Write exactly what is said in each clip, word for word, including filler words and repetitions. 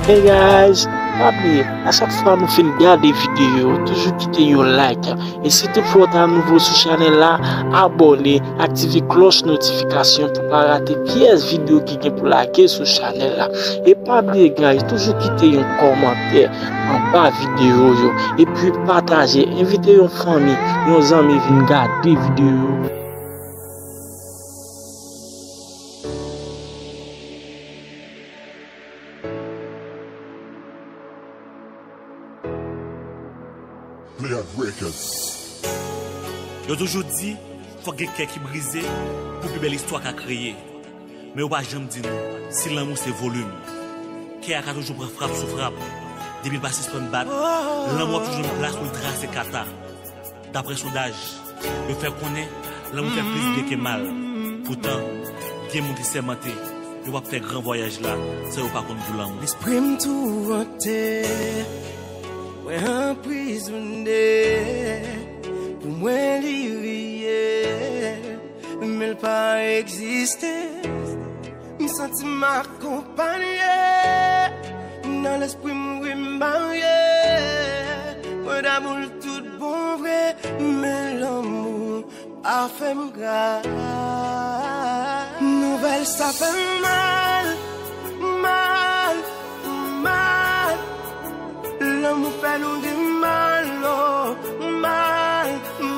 Hey guys, pa bliye, a chak fwa nou fin gade videyo, toujou kite yon like. E si toutfwa w ta nouvo sou chanèl la, abòne, aktive klòch notifikasyon pou pa rate pyès videyo ki gen pou lage sou chanèl la. E pa bliye guys, toujou kite yon kòmantè anba videyo yo. Epi pataje, envite yon fanmi, yon zanmi vin gade videyo yo. Yo toujou di, fòk gen kè ki brize pou pi bèl istwa ka kreye. Men yo pa janm di nou si lanmou se volim. Kè a ka toujou pran frap sou frap. Depi l pa sispann bat, lanmou ap toujou jwenn plas pou l trase kata. Daprè sondaj, yo fè konnen lanmou fè plis byen ke mal. Poutan, gen moun ki sèmante yo p ap fè gran vwayaj la san yo pa konn gou lanmou. Lespri m tourante, mwen anprizone, pou mwen li reyèl, men l pa egziste. M santi m akonpanye, nan lespri m wi m marye. Mwen damou l tout bon vre, men lanmou pa fè m gra. Nouvèl sa fè m mal, mal, mal. Lanmou fè nou gen mal, oh, mal,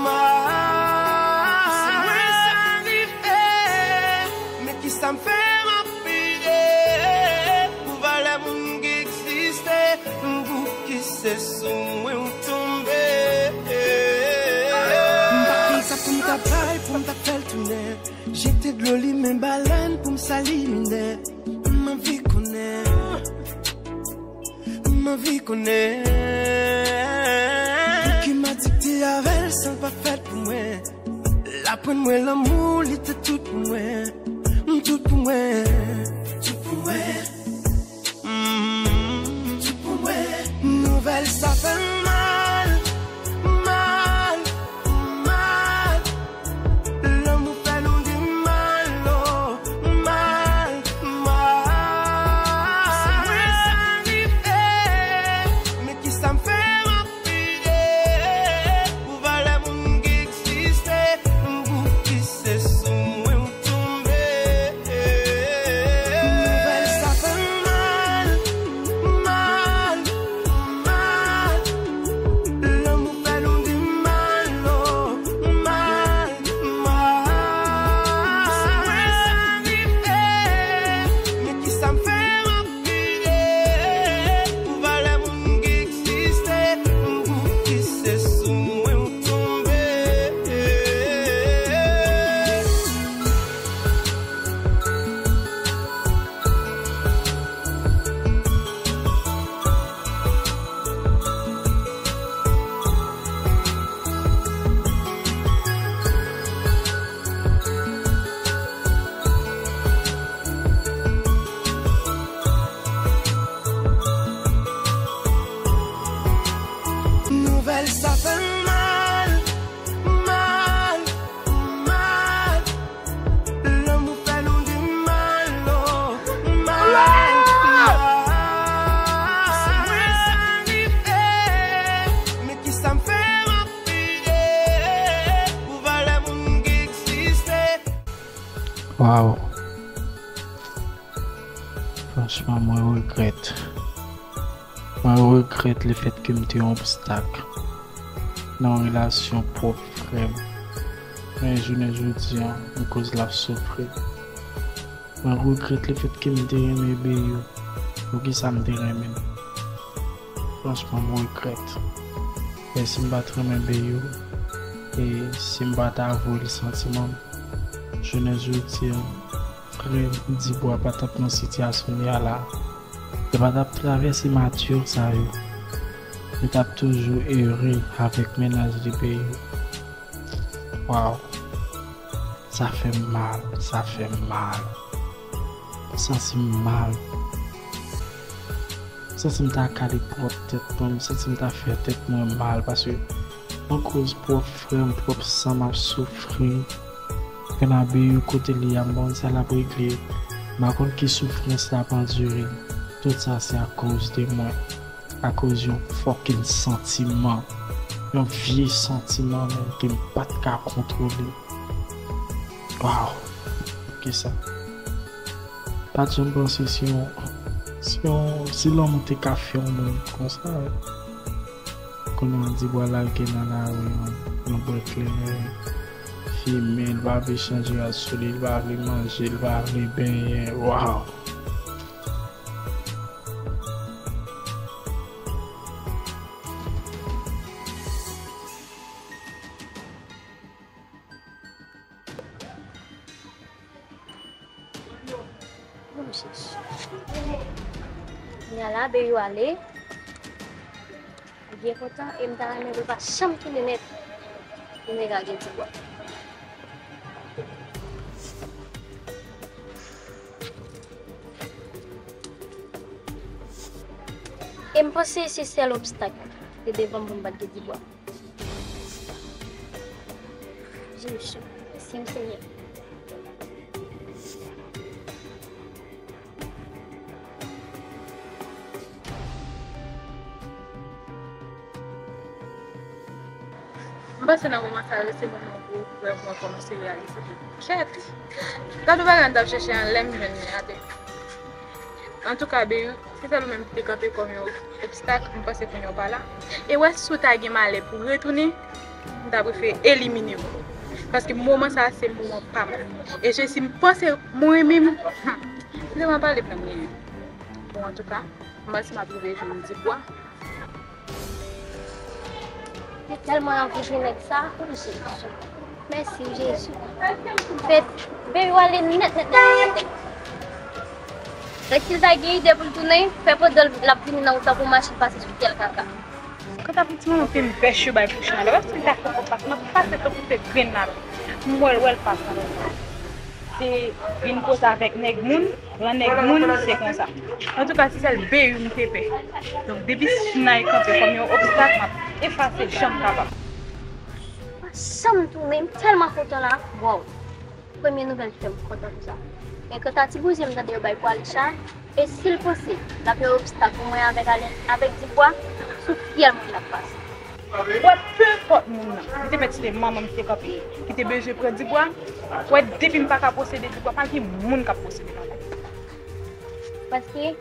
mal. Si mwen sa rive, men kisa m fè m ap peye pou valè moun ki egziste, pou ki se sou mwen ou tonbe. M pa konn sa pou m ta bay, pou m ta fè l tounen. Jete dlo limen balèn pou m sali minè. M anvi konnen. M anvi konnen. Pouki m adikte avè l san l pa fèt pou mwen. L aprann mwen lanmou, li te tout pou mwen. M tout pou mwen. Tout pou mwen. Mm, tout pou mwen. Nouvèl sa fè m mal, mal, mal. Lanmou fè nou gen mal, oh, mal, mal. Si mwen sa rive, men kisa m fè m ap peye pou valè moun ki egziste, pou ki se sou mwen ou tonbe. Nouvèl sa fè m mal, mal, mal. Lanmou fè nou gen mal, oh, mal, mal. Si mwen sa rive, men kisa m fè m ap peye pou valè moun ki egziste, pou ki se sou mwen ou tonbe. Nouvèl sa fè m mal, mal, mal. Lanmou fè nou gen mal, oh, mal, mal. Si mwen sa rive, men kisa m fè m ap peye pou valè moun ki egziste? Waw. Franchman, mwen regrèt. Mwen regrèt lefètke m te yon obstak nan yon relasyon pwòp frè m. Men jounen jodi a, m koz l ap soufri. Mwen regrèt lefètke m te renmen Beyou. Poukisa m te renmen l? Franchman, m regrèt. Men si m pa t renmen Beyou, e si m pa t avwe l santiman m, jounen jodi a, frè Dibwa pa t ap nan sitiyasyon li a la. Li pa t ap travèse mati sa yo. Li t ap toujou ere avèk mennaj li Beyou. Waw. Sa fè m mal, sa fè m mal. M santi m mal. M santi m ta kale pwòp tèt mwen, m santi m ta fè tèt mwen mal paske akoz pwòp frè m, pwòp san m ap soufri. Kanabe yo kote li a, m pa konn sa l ap regle. M pa konn ki soufrans l ap andire. Tout sa se akoz de mwen. Akoz yon fucking santiman. Yon vye santiman menm ke m pa t ka kontwole. Waw. Ki sa? Pa t janm panse si yon, si yon, si lanmou te ka fè yon moun konsa. Kounye a, Dibwa lage nan lari an, nan bwè kleren, fimen, l pa vle chanje rad sou li, l pa vle manje, l pa vle benyen. Waw! Kounye a la, Beyou ale. Li byen kontan e m ta renmen pou l pa janm tounen nèt. Li mèt lage Dibwa. E m panse se sèl obstak ki devan m pou m bat Dibwa. Jezi, mèsi w, Senyè. M panse nan moman sa yo, se moman pou rèv mwen kòmanse reyalize. Kèt! Gad yon bagay m t ap chèche an lè m jwenn li a tou. Antouka, Beyou, se sèl ou menm ki te kanpe kòm yon obstak, m panse kounye a w pa la. E wè, si w ta gen malè pou retounen, m ta prefere elimine w. Paske moman sa a, se moman pa m. E Jezi, m panse mwen menm, hmm, se m ap pale pou m ye. Bon, antouka, m panse m ap rive jwenn Dibwa. Te tèlman anvi jwenn nèg sa, o Jezi. Mèsi, Jezi. Fè Beyou ale nèt, nèt, nèt, nèt, nèt. Nèg si l ta gen ide pou l tounen, fè pandan l ap vini nan wout la pou mache pase sou tèl kaka. Kanta pou ti manman te m bèch yo bay pou chan la, wè si l ta fè konsa, m ap pase tankou se grenn la. M wè l, wè l pa sa. Se vin koze avèk nèg moun, pran nèg moun, se konsa. Antouka, se sèl Beyou m te pè. Donk, depi Chinay kanpe kòm yon obstak, m ap efase l jan m kapab. Pa janm tounen, m tèlman kontan la. Waw! Premye nouvèl ki fè m kontan konsa. Men kanta ti bouzye m tande yo bay pou Alisha, e si l panse l ap yon obstak pou mwen avèk Ale-, avèk Dibwa, sou fyèl mwen l ap pase. Wè, penenpòt moun nan, li te mèt se manman m ki te kanpe, ki te bezwen pran Dibwa, wè, depi m pa ka posede Dibwa, pa gen moun k ap posede l ankò. Paske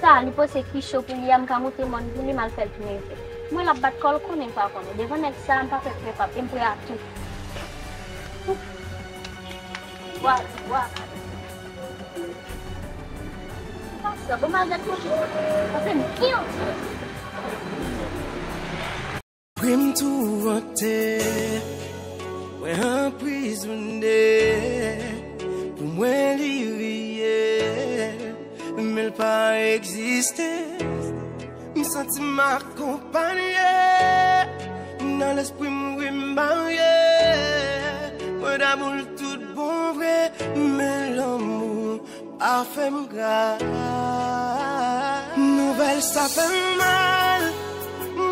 sa li panse ki cho pou li a, m ka monte mòn pou li, m al fè l tounen vre. Mwen l ap bat kò l, konnen m pa konnen. Devan nèg sa, m pa fè krèp ap, e m prè a tou. Dibwa, Dibwa. Pase, bon, malgre tout, pase m byen. Pri m tourante, mwen anprizone. Pou mwen li reyèl, men l pa egziste. M santi m akonpanye. Nan lespri m wi m marye. Mwen damou l tout bon vre, men lanmou a fè m gra. Nouvèl sa fè m mal,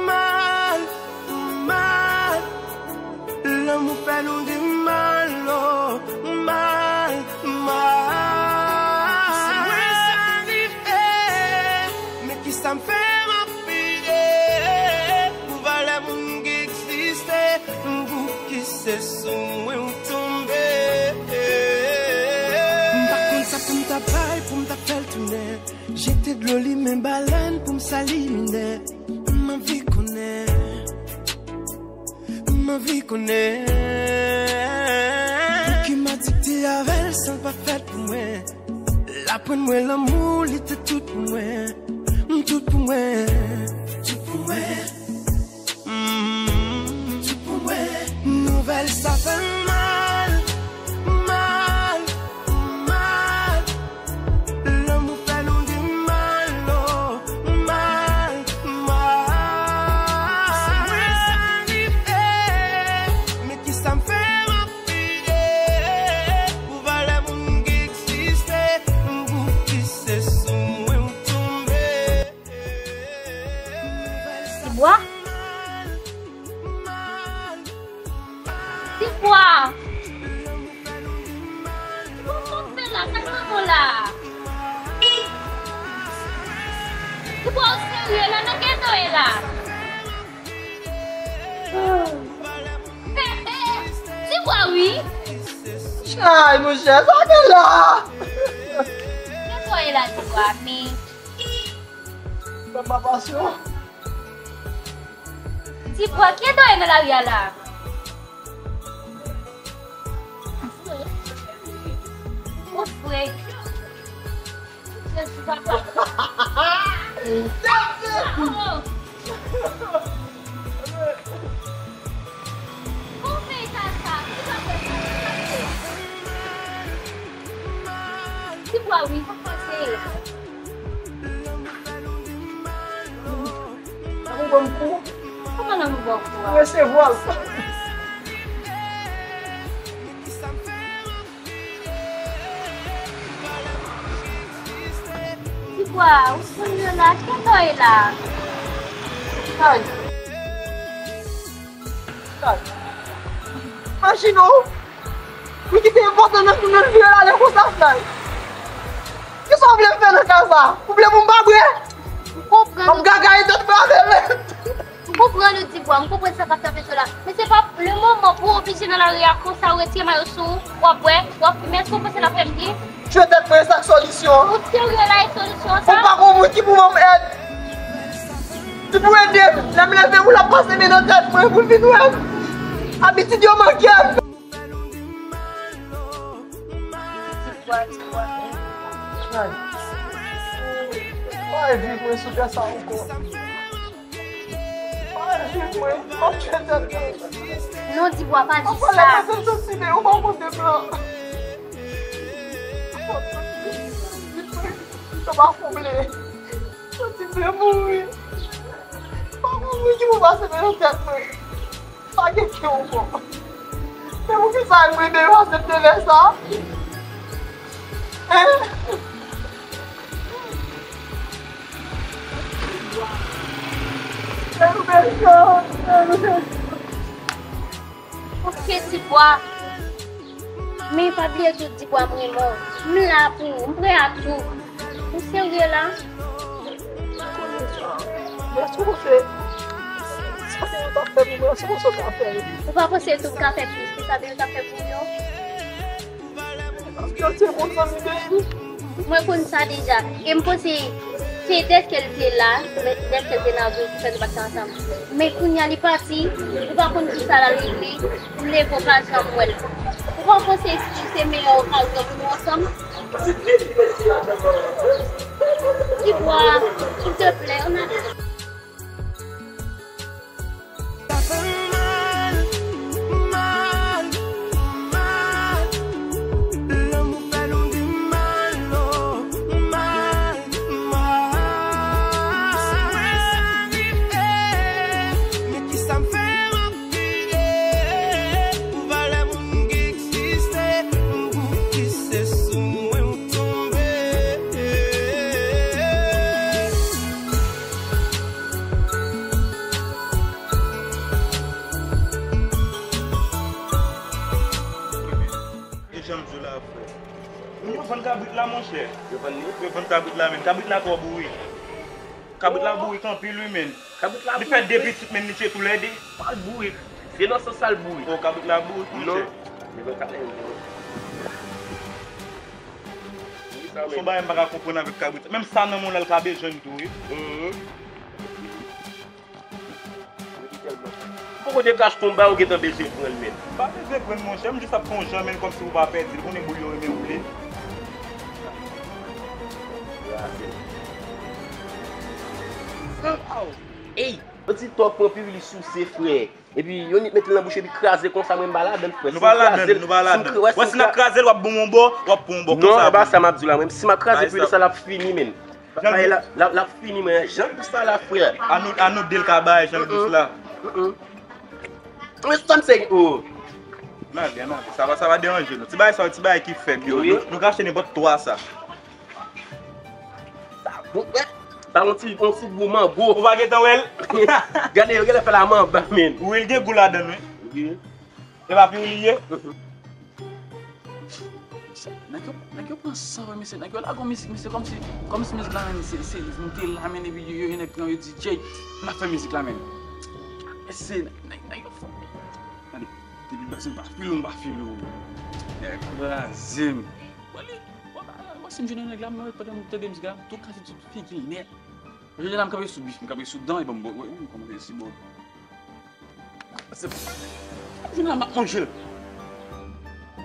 mal, mal. Lanmou fè nou gen mal, oh, mal, mal. Si mwen sa rive, men kisa m fè m ap peye pou valè moun ki egziste. Pou ki se sou mwen ou tonbe? M pa konn sa pou m ta bay, pou m ta fè l tounen. Jete dlo limen balèn pou m sali minè. M anvi konnen. M anvi konnen. Pou ki m adikte avè l san l pa fèt pou mwen. L aprann mwen lanmou, li te tout pou mwen. M tout pou mwen. Tout pou mwen. Mm, tout pou mwen. Nouvèl sa fè m mal, mal, mal. Lanmou fè nou gen mal, oh, mal, mal. Si mwen sa rive, men kisa m fè m ap peye pou valè moun ki egziste? Pou ki se sou mwen ou tonbe? Dibwa? Dibwa! Kòman w fè la? Sa k manman w la? Tibwa, ou serye la? Nan kiyès ou ye la? Tibwa, wi. Chay, monchè, sa gen la? Kiyès ou ye la, Tibwa? Men. Fè pa pasyon. Tibwa, kiyès ou ye nan lari a la? Ou fre. Jezi, papa. Kòman sa, sa? Ki sa fè sa? Tibwa, wi, sa pase. Lanmou ban m kou. Kòman lanmou ban w kou a? Resevwa l. Tibwa, ou konn yo la, kiyès ou ye la? Kay. Kay. Imajine w, li ki te enpòtan nan nou, l vire l ale konsa, Kay. Kisa w vle m fè nan ka sa? Ou vle pou m pa bwè? M konprann. M ap gagaye tèt mwen avè l. M konprann ou, Tibwa, m konprann sa k ap trape w la. Men se pa le moman pou w oblije nan lari a konsa, ou retire mayo sou ou, w ap bwè, w ap fimen, èske w panse l ap fè m byen? Tchwe tèt mwen, e sa k solisyon an? Ou serye la, e solisyon an sa? Ou pa gon moun ki pou ban m èd, ki pou ede m. Lè m leve pou l ap pase men nan tèt mwen, pou l vin wè m. Abitid yo manke m. Tibwa, Tibwa. Ay, vi mwen sou tè sa ankò. Ay, vi mwen, m ap tchwe tèt mwen. Non, Tibwa, pa di sa. Papa, lè m santi men, ou pa kote blan. Yo pa konble. Santi m vle mouri. Pa konble ki pou pase men nan tèt mwen. Pa gen kè ankò. Se poukisa mwen te aksepte lè sa? Hein? Ok, Tibwa. Men pa bliye tou, Tibwa, m renmen w. M la pou ou, m prè a tou. Ou serye la? Mwen sou se sa ke yo t ap fè pou mwen, sou se sa yo t ap fè. Ou pa panse tou m ka fè plis ke sa ke yo t ap fè pou yo? Paske yo te konn zanmi peyi. Mwen konn sa deja. E m panse se dèske l te la, dèske l te nan vi ki fè nou pa t ka ansanm. Men kounye a li pati, ou pa konn kisa l al regle, m leve w pa janm wè l. Ou pa panse se meyè okazyon pou nou ansanm? Tibwa, silteplè, ann ale. Sa fè m mal, mal, mal. Lanmou fè nou di m mal, oh, mal, mal. Sa rive, men kisa m fè m ap kriye pou valè moun ki egziste, pou ki se sou mwen ou tonbe. E jan m di w la, frè. Moun yo vann kabrit la, monchè. Yo vann li? Yo vann kabrit la, men kabrit la twò bourik. Kabrit la bourik anpil, wi, men. Kabrit la bourik, wi. Li fè de pitit, men li tiye toulède. Pa bourik. Se nan sans sa l bourik. O, kabrit la bourik, monchè. Non. Li vann kabrit la bourik. Wi, sa menm. Se yon bagay m pa ka konprann avèk kabrit. Menm sa nan men w la, l ka bezwen l tou, wi. Mhm. Poko te kache konba, ou gentan bezwen pran l, men. Pa bezwen pran l, monchè, m jis ap fè yon jan, men kòmsi pou pa pèdi l, konnen boul yo renmen woule. Ey, yo di twòp pran pi li souse, frè. Epi yo nèk mete l nan bouch epi kraze konsa, mwen m pa ladann, frè. Nou pa ladann, nou pa ladann. Wè, si n ap kraze l, w ap bon yon bò, w ap bon yon bò konsa. Non, e pa sa m ap di w la, mwen. Si m ap kraze pi li, sa l ap fini, men. Bagay la, la, l ap fini, men. Jan l dous la, la, frè. Ann nou, ann nou de l ka bay jan l dous la. Mm, mm. Men sa m se, oh. Nan byen, nan byen. Sa va, sa va deranje nou. Ti bagay sa yo, ti bagay ki fèk yo. Wi. Nou, nou ka achte nenpòt twa sa. Sa bon, wè. Sa yon ti, yon ti gou mango. Ou pa gentan wè l? Gade, yo genlè fè l a manba, men. Wi, l gen gou ladann, wi. Wi. E pa pi ou li ye? Mhm. Nèg yo, nèg yo pran san, mesye. Nèg yo lage yon mizik, mesye, kòmsi, kòmsi mizik la menm, se, se, nou te la menm, epi yo, yo, nèg pran, yo di, Jay, n ap fè mizik la menm. Mesye, nèg, nèg, nèg yo fò. Gade, depi m pase, m pa file, m pa file, nèg kraze m. Wè li, wè, wè, si m jwenn yon nèg la, mwen, pandan m tande mizik la, m tou kraze tout figi l nèt. Jodi a m kanpe sou bif, m kanpe sou dan, e ban m, wè, wè, m kòmanse si bon. Se, jounen an m ap manje l.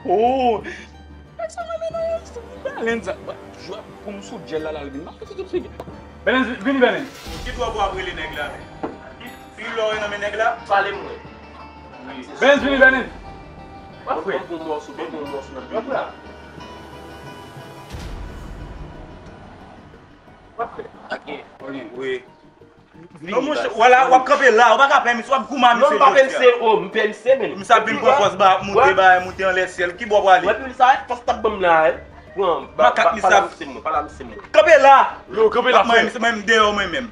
Oh! Nèg sa mwen menm, se Bèlens sa. Jwè pou m sou djèl la, l al vin. M ap pete tout figi. Bèlens, vini, Bèlens. Ki twò pou ap rele nèg la, men? Ki fil lò nan men nèg la? Pale m wè. Bèlens, vini, Bèlens. W ap fè. Bon, bon, mòso, bon, bon, mòso nan figi la. W ap fè. Ok. Ok. Wi. Non, monchè, wala, w ap kanpe la, ou pa ka pèmise, w ap goumen a misye jodi a. Non, m pa pèmise, o, m pèmise, men. Misye ap vin pran pòz ba, moute ba, moute anlè syèl. Ki bò w prale? Wè, pi sa, fòs t ap ban m la, wi. Pran, ba, makak misye ap. Pale a misye mwen, pale a misye mwen. Kanpe la! Yo, kanpe la, frè. Mwen, mwen, m deyò, mwen menm.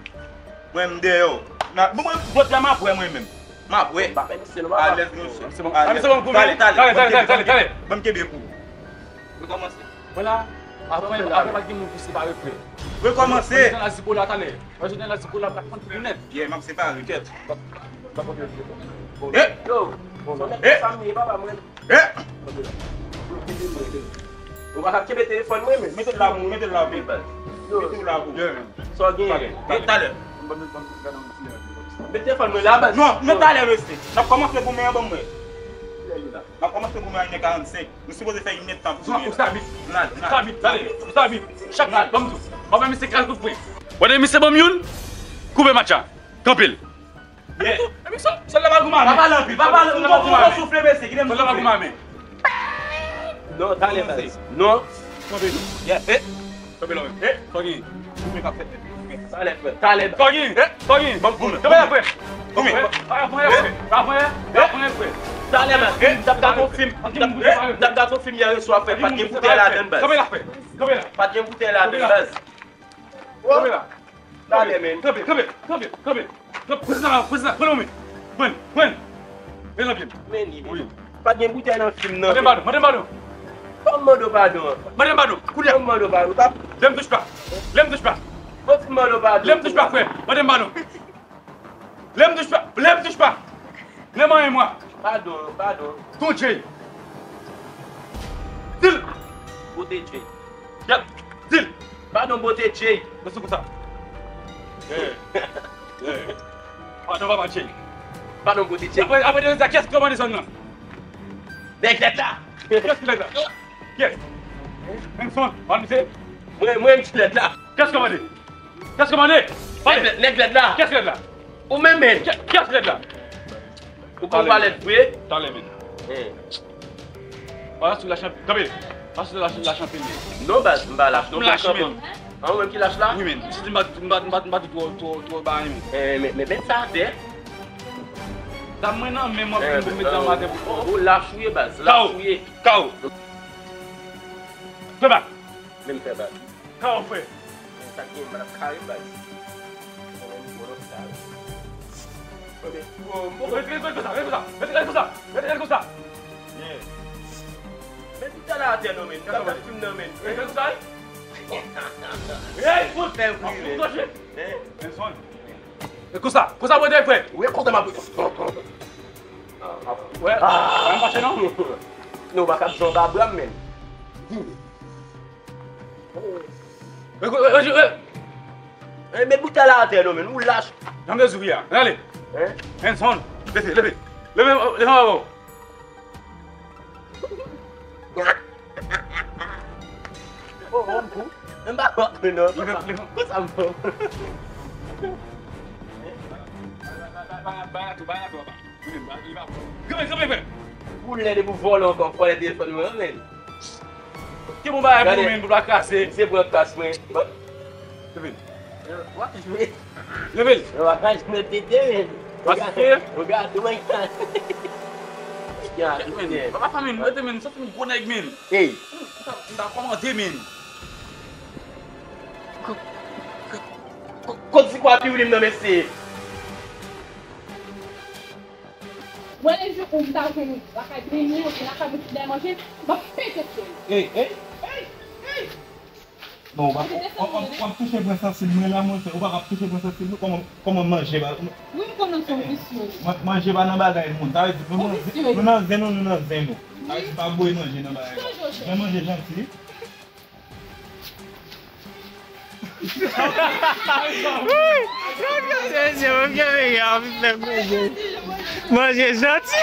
Mwen, m deyò. Bon, mwen, jodi a, m ap wè, mwen menm. M ap wè. M pa pèmise, non, papa. Alèz, monchè. Alèz. Talè, talè, talè, talè, talè. Ban m kenbe kou. Rekòmanse. Vwala, apre, apre pa gen moun ki separe frè. Rekòmanse. Mwen te nan Zipola talè. Mwen te nan Zipola, m t ap pran tout moun nèt. Yeah, m ap separe. Kèt. Eh! Yo, son nèg sa m ye, papa, mwen. Eh! Ou pa ka kenbe telefòn mwen, men. Mete l la pou, mete l la pou. Yo. Mete l la pou. Sa w genyen? Talè, talè. Mete telefòn mwen la, baz. Non, men talè, mesye. N ap kòmanse goumen an, ban m wè. N ap kòmanse goumen a inè karannsenk. Nou sipoze fè inèdtan pou goumen an. Ou sa vit. Ou sa vit, talè. Ou sa vit. Chak nèt, ban m di w. M ap fè misye kraze tout frè. Wè, misye ban m youn. Koupe match la. Kanpe l. Yeah. Epi sa, sèl la pa goumen. Pa pale anpil, pa pale, m gon soufle, mesye, kite m soufle. Sèl la pa goumen. Non, talè, baz. Non. Kanpe. Yeah, eh. Kanpe la menm. Eh, sa w genyen? Goumen k ap fèt. Talè, frè. Talè. Sa w genyen? Eh, sa w genyen? Ban m goumen. Kanpe la, frè. Goumen. Frè, pa pran frè. Pa pran frè. Pa pran frè. Talè, baz. M t ap gade yon fim. M t ap, eh, m t ap gade yon fim yè swa, frè. Pa t gen boutèy ladann, baz. Kanpe la, frè. Kanpe la. Pa t gen boutèy ladann, baz. Kanpe la. Talè, men. Kanpe, kanpe, kanpe, kanpe. Kanpe, pran sa, pran sa, pran nan men. Pran, pran. Men nan pye m. Men li, men. Wi. Pa t gen boutèy nan fim nan, men. Mande m padon, mande m padon. Kòman mande w padon an? Mande m padon. Kounye a. Kòman mande w padon? Lè m touche pa. Lè m touche pa. Mande w padon. Lè m touche pa, frè. Mande m padon. Lè m touche pa. Lè m touche pa. Lè m anyen mwa. Padon, padon. Ton Jay. Dil. Bote Jay. Yap. Dil. Padon, bote Jay. Mwen sou konsa. Yeah. Yeah. Padon, papa Jay. Padon, bote Jay. Apre, apre de sa, kiyès ki kòmande zòn nan? Nèg lèd la. Kiyès ki lèd la? Kiyès? Menm son, pa misye. Mwen, mwen ki lèd la. Kiyès ki kòmande? Kiyès ki kòmande? Pale. Nèg lèd, nèg lèd la. Kiyès ki lèd la? Ou menm, men. Kiyès ki lèd la? Ou konn pa lèd vre? Talè, men. Pase sou lach anpil. Kanpe. Pase sou lach, lach anpil, men. Non, baz, m pa lach. Non, m lach, men. An, ou menm ki lach la? Wi, men. Si m pa, m pa, m pa, m pa twò, twò, twò bagay, men. Eh, men, men, men sa atè. Zam mwen nan men mwen pou m met zam atè pou ou. Ou lach ou ye, baz. Lach ou ye. Kawo. Fè bak. Men m fè bak. Kawo, frè. Men sa k gen, m ap kare m, baz. Mwen menm, mwen lòt sa, wi. Mwen menm, mwen, mwen. Mete, mete konsa, mete konsa, mete konsa, mete konsa. Yeah. Men tout sa la atè non, men. Gade fim nan, men. Mete konsa, wi. Hey, fout. Fè vre, men. Hein? Men son. E konsa, konsa mwen te fè. Wi, konsa m ap. Wè, pa m fache non. Non, ou pa ka ap jan ba bra m, men. E, e, e, e. E, met boutèy la atè non, men. Ou lach. Jan de zouri a. Ale. Hein? Hands on. Leve, leve. Leve, leve anwo. Oh, oh, m fou. M pa konprann non. Leve, leve. Konsa m fou. Kanpe, kanpe, frè. Ou lèd epi w vòlè ankò, vòlè telefòn mwen an, men. Ki bon bagay pou ou, men, pou pa kraze. Misye pran kras mwen. Leve l. Leve l. Yo pa ka jwenn tete, men. Paske. Ou gade, ou gade, ou gade. Papa, men, rete, men, sa se yon gwo nèg, men. Ey. M ta, m ta kòmande, men. Ko-, ko-, ko-, kot di kwa pi wlim nan, mesye. Mwen, le jou ou m ta jwenn ou lakay Benny oubyen lakay Bouti Dèy Manje, m ap pete fyèl. Ey, ey, ey, Non, w pa, w, w, w, w ap touche pwen sansib mwen la, monchè. Ou pa ka touche pwen sansib mwen. Kòman, kòman manje pa, wi, m konnen se yon visye. Man-, manje pa nan bagay moun. Sa vle di, nou nan zen, nou nan zen nou, nou nan zen nou. Sa vle di, pa voye manje nan bagay la. Jan manje janti. Manje janti.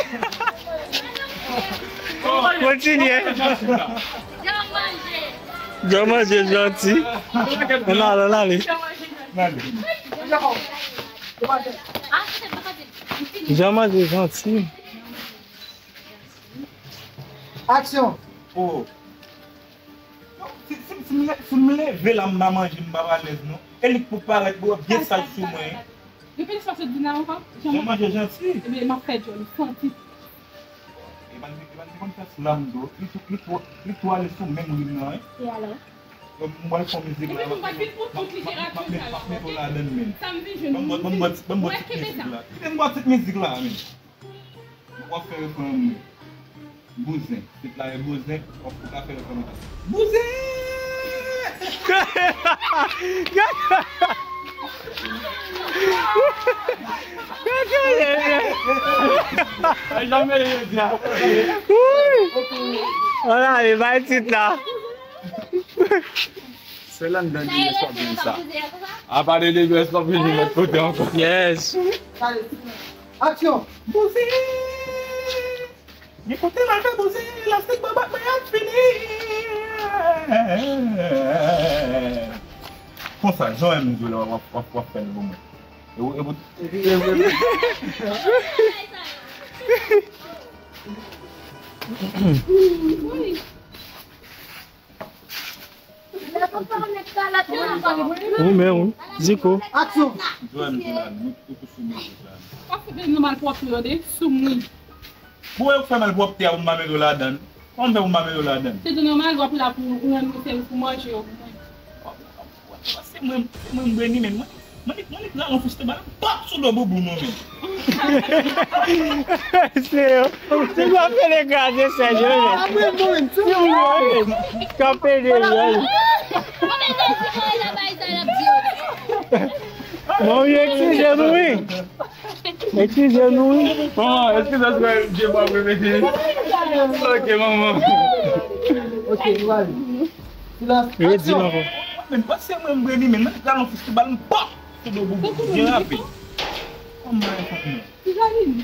Kontinye. Jan manje janti. Ann ale, ann ale. Jan manje janti. Aksyon. Oh. Non, si, si, si m le-, si m leve la, m pa manje, m pa alèz non. E li k pou parèt, bro, byen sal sou mwen. Depi lè sa sot di nan ankò, jan manje janti. Ebyen, m ap fè djòl, santi. E pa li, e pa li konn fè slam do. Li tou, li tou, li tou ale sou menm rim nan, wi. E alò? Donk, m pral fè mizik la. Epi m pa vin pou tout literati sa yo, oke? Sa m vin jwenn mizik. Ban m bò, ban m bò ti mizik la. Kite m bò ti mizik la, men. W ap fè refren an mwen. Bouzen. Tit la e Bouzen. W ap, ou ka fè refren an. Bouzen! Ay, janm veye di a. Wi! Ann ale, bay tit la. Se anndan de S W sa. Apa de de S W vini lòt kote ankò. Yes. Aksyon. Bouzen! Gen kote m al fè bouzen, elastik bò bòt mwen ap fini. Konsa, jan w wè m jwe la, w ap, w ap, w ap fè l pou mwen. E w, e w, e w. Ou menm, wi. Ziko. Aksyon. Jwenn pou la, nou tout sou mizik la. Pa fè nou malpwòpte yo de sou mwen. Bon, yo fè malpwòpte a pou m pa mete w ladan l. Kòman m fè pou m pa mete w ladan l? Se tou nòmal, w ap la pou ou rann mwen sèvis pou manje yo pou mwen. Se mwen, se mwen m beni men mwen. Mwen li, mwen li pral yon fistibal, m pòp sou do boubou nou men. Se yo. Se yo ap pede kraze sèj yo men. Apre mwen, se mwen. K ap pede yo. Bon, wi, eskize nou, wi. Eskize nou, wi. Bon, eskize nou, wi. Dye pa mwen mete. Ok, manman. Ok, nou ale. Silans. Redi l ankò. Men, panse mwen m beni men, mwen li pral yon fistibal, m pòp! Sou do boubou, byen rapid. Kòman e fòk mwen? Ti Zaline.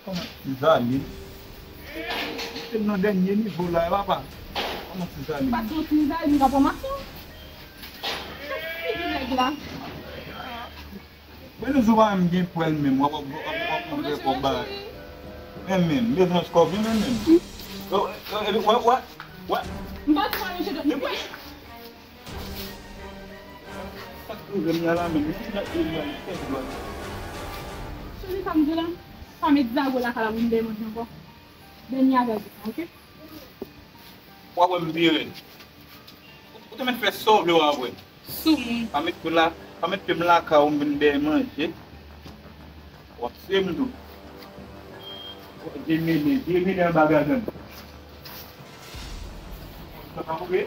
Kòman ti Zaline? Se nan dènye nivo la, papa. Kòman ti Zaline? Pa sou ti Zaline, ka fòmasyon. Figi nèg la. Benizo pa menm gen pwèl menm, w ap, w ap, w ap, w ap ouvè kòb bagay. Men menm, bezwen kòb, men menm. Yo, yo, epi, wè, wè, wè. M pa di pa manje dòt. Sa k rive m nan la menm, li di nèt li pral fè dwòl. Sonje sa m di w la, pa met zago lakay la pou m dèyè manje ankò. Dènye avètisman, oke? W ap wè m pi rèd. Ou, ou te mèt fè sa w vle w ap wè. Soumoun. Pa met pye m la, pa met pye m lakay ou m vin dèyè manje. W ap siye m tou. Dye mele, dye mele anba gagann. Sa pa vre?